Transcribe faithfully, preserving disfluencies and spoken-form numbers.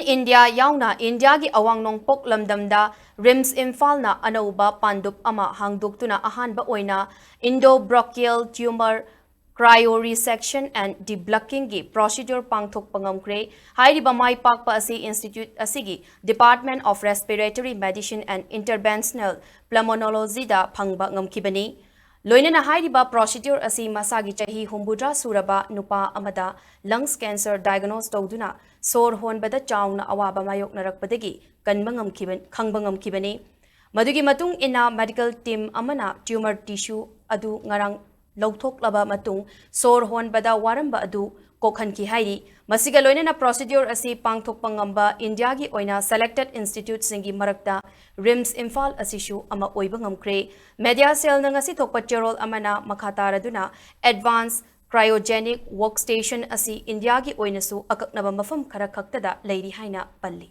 India ꯌꯥꯎꯅ ꯏꯟꯗꯤꯌꯥꯒꯤ ꯑꯋꯥꯡ ꯅꯣꯡꯄꯣꯛ ꯂꯝꯗꯝꯗ ꯔꯤꯝꯁ ꯏꯝꯐꯥꯜꯅ ꯑꯅꯧꯕ ꯄꯥꯟꯗꯨꯞ ꯑꯃ ꯍꯥꯡꯗꯣꯛꯇꯨꯅ ꯑꯍꯥꯟꯕ ꯑꯣꯏꯅ intrabronchial tumor cryoresection and deblocking ꯒꯤ procedure ꯄꯥꯡꯊꯣꯛꯄ ꯉꯝꯈ꯭ꯔꯦ꯫ ꯍꯥꯏꯔꯤꯕ ꯃꯥꯏ ꯄꯥꯛꯄ ꯑꯁꯤ institute ꯑꯁꯤꯒꯤ Department of Respiratory Medicine and Interventional Pulmonology ꯗ ꯐꯪꯕ ꯉꯝꯈꯤꯕꯅꯤ꯫ ꯂꯣꯏꯅꯅ ꯍꯥꯏꯔꯤꯕ procedure ꯑꯁꯤ ꯃꯁꯥꯒꯤ ꯆꯍꯤ ꯍꯨꯝꯐꯨꯇꯔꯥ ꯁꯨꯔꯕ ꯅꯨꯄꯥ ꯑꯃꯗ lungs cancer diagnose ꯇꯧꯗꯨꯅ ꯁꯣꯔ ꯍꯣꯟꯕꯗ ꯆꯥꯎꯅ ꯑꯋꯥꯕ ꯃꯥꯌꯣꯛꯅꯔꯛꯄꯗꯒꯤ ꯀꯟꯕ ꯉꯝꯈꯤꯕ, ꯈꯪꯕ ꯉꯝꯈꯤꯕꯅꯤ꯫ ꯃꯗꯨꯒꯤ ꯃꯇꯨꯡ ꯏꯟꯅ medical team ꯑꯃꯅ tumor tissue ꯑꯗꯨ ꯉꯔꯥꯡ ꯂꯧꯊꯣꯛꯂꯕ ꯃꯇꯨꯡ ꯁꯣꯔ ꯍꯣꯟꯕꯗ ꯋꯥꯔꯝꯕ ꯑꯗꯨ ꯀꯣꯛꯍꯟꯈꯤ ꯍꯥꯏꯔꯤ꯫ ꯃꯁꯤꯒ ꯂꯣꯏꯅꯅ procedure ꯑꯁꯤ ꯄꯥꯡꯊꯣꯛꯄ ꯉꯝꯕ ꯏꯟꯗꯤꯌꯥꯒꯤ ꯑꯣꯏꯅ selected institute ꯁꯤꯡꯒꯤ ꯃꯔꯛꯇ ꯔꯤꯝꯁ ꯏꯝꯐꯥꯜ ꯑꯁꯤꯁꯨ ꯑꯃ ꯑꯣꯏꯕ ꯉꯝꯈ꯭ꯔꯦ꯫ Media cell ꯅ ꯉꯁꯤ ꯊꯣꯛꯄ ꯆꯦꯔꯣꯜ ꯑꯃꯅ ꯃꯈꯥ ꯇꯥꯔꯗꯨꯅ advanced cryogenic workstation ꯑꯁꯤ ꯏꯟꯗꯤꯌꯥꯒꯤ ꯑꯣꯏꯅꯁꯨ ꯑꯀꯛꯅꯕ ꯃꯐꯝ ꯈꯔ ꯈꯛꯇꯗ ꯂꯩꯔꯤ ꯍꯥꯏꯅ ꯄꯜꯂꯤ꯫